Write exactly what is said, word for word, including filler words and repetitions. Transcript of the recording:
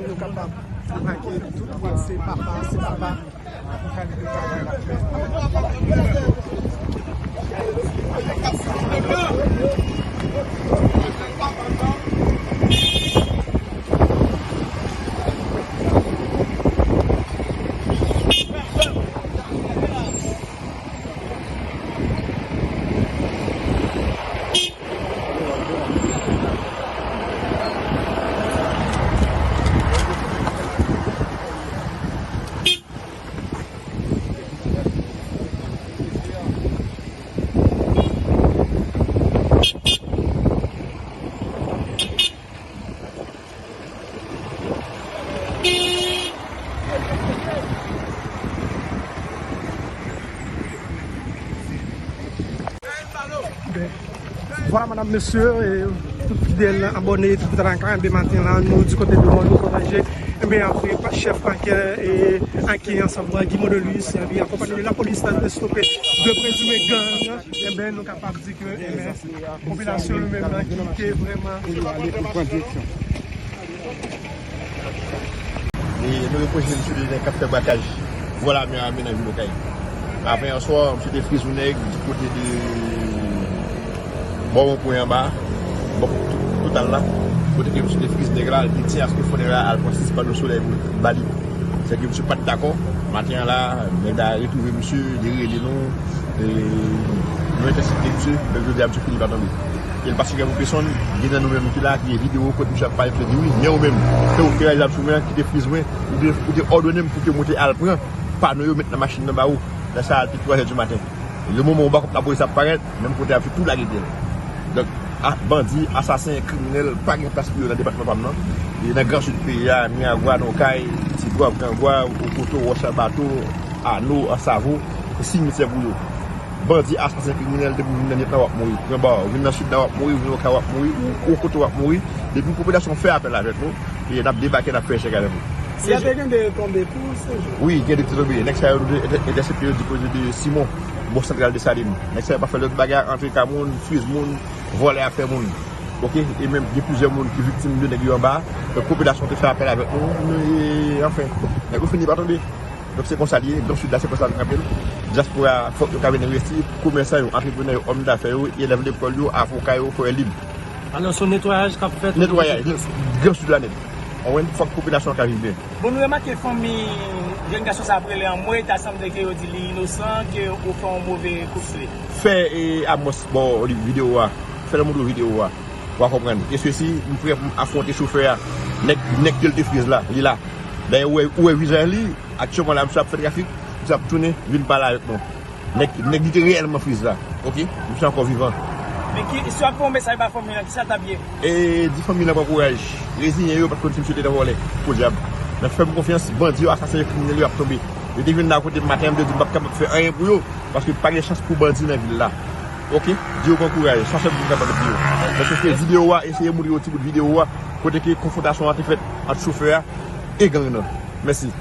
Nou kapab make tout pwen se papa, se papa. Vwala, madam, mesye, e, tout fidèl abòne, tout fidèl nan Karayib Maten la, nou di kote de Mòlou Koranje, enben, apre, pa, chèf pakè, e, Aki ansanm ak Guy Mondeluis, enben, akonpanye de lapolis, la, te stope de prezime gang, enben, nou kapab di ke, enben, popilasyon li menm nan ki te vrèman. E nou repwoche misye de nèg k ap fè brakaj vò lame a menaj vil Okay. Apre yè swa, misye te friz yon nèg di kote de bò won pwen anba, bò tout, total la, kote ke misye te friz nèg la, li te di aske fò nèg la al pran sis panno solèy pou ba li. Sèke misye pa t dakò. Maten an la, nèg la retwouve misye, li rele nou, e nou entèsepte misye, men jodi a misye fini pa tonbe. E l pa sou yon pèsonn, gen nan nou menm ki la, ki gen videyo kote misye ap pale, misye di wi, men ou menm, ke ou te raje zam sou mwen, ki te friz mwen, ou te, ou te òdone m pou ke mwen te al pran panno yo, met nan machin nan ba ou. Lè sa a, te twa zè di maten. Le moman ou ba kòb lapolis ap parèt, menm kote a, tou lage pyè l. Donk, a, bandi, asasen, kriminèl, pa gen plas pou yo nan depatman pa m nan. E nan Gran Sid peyi a, Miragwàn, Okay, Ti Gwav, Gran Gwav, Okoto, Wòch an Bato, Ano, Ansavo, se simityè pou yo. Bandi, asasen, kriminèl, depi w vin nan Nèt la, w ap mouri. Pran ba w, vin nan Sid la, w ap mouri, vin Okay, w ap mouri, ou Okoto, w ap mouri. Depi popilasyon fè apèl avèk nou, e n ap debake, n ap fè echèk avèk nou. Si y ap gen de tonbe tou, se jwe. Wi, gen de ki tonbe. Nèg sa yo, nou te entè-, entèsepte yo di kote de Simon, bò santral Desalin. Nèg sa yo pa fè lòt bagay, antre kay moun, friz moun, vòlè afè moun. Oke? E menm gen plizyè moun ki viktim de nèg yo anba. Donk, popilasyon te fè apèl avèk nou. Nou, e, anfen, nèg yo fini pa tonbe. Donk, se konsa l ye. Gran Sid la, se konsa nou kanpe l. Dyaspora, fòk yo ka vin envesti. Komèsan yo, antreprenè yo, òm dafè yo, elèv lekòl yo, avoka yo, fò yo lib. Alò, se yon netwayaj k ap fèt. Netwayaj, Gran Sid la nèt. Konprann? Fòk popilasyon an ka viv byen. Bon, nou remake fanmi jèn gason sa ap rele Anmwe, ta sanble ke yo di li inosan, ke ou fè yon move kout fle. Fè, e, Amos, bon, li videyo a. Fè l montre w videyo a. W a konprann. E sesi, m prè pou m afwonte chofè a. Nèg, nèg ke l te friz la, li la. Dayè, ou wè, ou wè vizaj li, aktyèlman la, misye ap fè trafik, misye ap tounen, vin pale avèk nou. Nèg, nèg li te reyèlman friz la. Oke? Misye ankò vivan. Men ki, si w ap fè yon mesaj ba fanmi an, kisa l t ap ye? E di fanmi an pran kouraj. Reziyen yo, pa t konn si misye te nan vòlè. Podyab. Men fè m konfyans, bandi yo, asasen yo, kriminèl yo ap tonbe. Yo te vin la kote m maten an, m te di m p ap kapab fè anyen pou yo, paske pa gen chans pou bandi nan vil la. Oke? Di yo pran kouraj, sa sèl m kapab di yo. Paske se videyo a, eseye montre yo ti bout videyo a, kote ke konfwontasyon an te fèt ant chofè a e gang nan. Mèsi.